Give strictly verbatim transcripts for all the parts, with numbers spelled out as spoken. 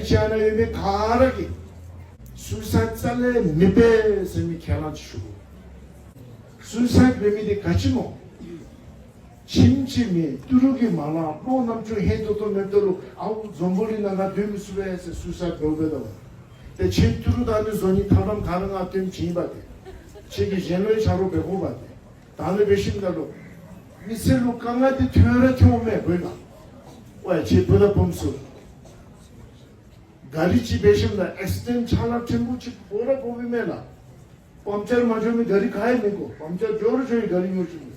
ཆེ་ན་ཡོད་མེད་ག་ར་གི་སུའི་སའེ་ཌི་རྩ་ལས་མི་སྤེལ་ཟེར་མི་ཁས་བླངས་ཅིག་ཞུ། སུའི་སའེ་ཌི་སྤེལ་མི་དེ་ག་ཅི་མོ། ཁྱིམ་གཅིག་མེད། ཏི་རུ་གི་མ་ལང་། བློ་རྣམ་ཅོ་ཧེ་ཏོ་ཏོ་མེད་དོ་ལུ། ཨའུ་འཛོམས་པོ་རི་ནང་ང་སྡོད་མི་ཚུགས་པས་ཟེར་སུའི་སའེ་ཌི་འབོ་བས་དོ། དེ་ཆེ་ཏི་རུ་དང་ནི་བཟོ་ནི་ཐབས་ལམ་ག་ར་ང་སྟོན་བྱིན་པ་དེ། ཆེ་གི་གཞན་ལོའི་ཆ་རོགས་བེ་གོ་བ་དེ། ད་ནི་བེ་ཤིམ་ད་ལུ། མི་ཚེ་ལུ་དཀའ་ངལ་དེ་ཐོན་ར་ཐོན་མེད་བོད་ལ། ཝེ་ཆེ་བུ་ད་བུམ་སུ། ག་རི་ཅི་བེ་ཤིམ་ད་ཨེག་སི་ཌེན་ཊི་ཆ་ལག་ཕྲན་བུ་ཅིག་བོ་ར་བོ་བི་མེད་ལ། པམ་ཅར་མ་འཇོ་མི་ག་རི་ག་ཡི་མི་གོ། པམ་ཅར་འཇོ་རུ་འཇོ་ཡི་ག་རི་ཉོ་ཅི་མི།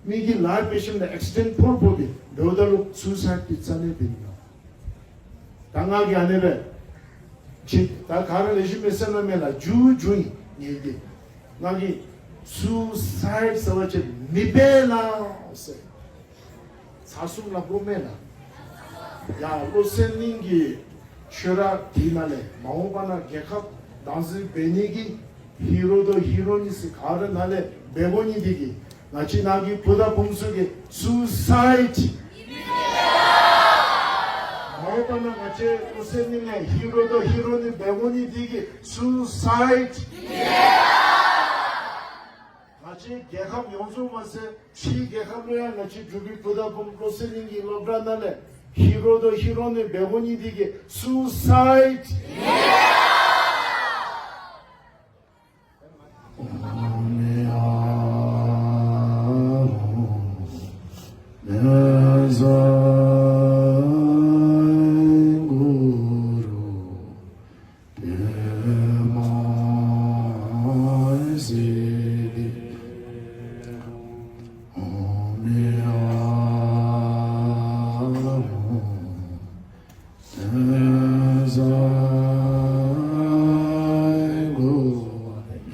མི་གི་ལ་བེ་ཤིམ་ད་ཨེག་སི་ཌེན་ཊི་ཕོར་བོ་བི་འདོ་ད་ལུ་སུའི་སའེ་ཌི་དེ་རྩ་ནས་བེ་མི་ཡོང་། ད་ང་གི་ཨ་ནེ་བས། ཅི་ད་ག་ར་ལས་ཞུ་མི་སེམས་ན་མེད་ལ་ཇུ་ཇུ་ཡིན་ངེས་ཀྱི། ང་གི་སུའི་སའེ་ཌི་ཟེར་བ་ཅིག་མི་སྤེལ་ལ་ཟེར། ཚར་གསུམ་ལ་གོ་མེད་ལ། ཡ་བློ་གསལ་གླིང་གི་ཆོས་ར་དེ་ནང་ལས་མ་འོངས་པ་ན་རྒྱལ་ཁབ་བདག་འཛིན་འབད་ནི་གི་ཧི་རོ་དོ་ཧི་རོ་ནི་སི་ག་ར་ནང་ལས་འབད་གོ་ནི་དེ་གི། ང་ཅི་ནང་གི་བུ་ད་བུམ་སུ་གི་སུའི་སའེ་ཌི། མ་འོངས་པ་ན་ང་ཅི་བློ་གསལ་གླིང་ནས་ཧི་རོ་དོ་ཧི་རོ་ནི་འབད་གོ་ནི་དེ་གི་སུའི་སའེ་ཌི། ང་ཅི་རྒྱལ་ཁབ་ཡོངས་རྫོགས་མ་ཟད་ཕྱིའི་རྒྱལ་ཁབ་ལུ་ཡང་ང་ཅི་འབྲུག་པའི་བུ་ད་བུམ་བློ་གསལ་གླིང་གི་སློབ་གྲྭ་ནང་ལས་ཧི་རོ་དོ་ཧི་རོ་ནི་འབད་གོ་ནི་དེ་གི་སུའི་སའེ་ཌི།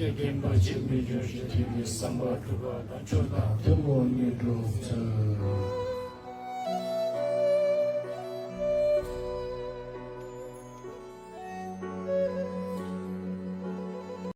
དགེ་རྒན་པ་ཆེན་པོའི་བརྗོད་གཞི་མཐུན་པའི་བསམ་པ་འགྲུབ་པ་དང་ཆོས་དང་ཐུན་མོང་དངོས་གྲུབ་སྩོལ།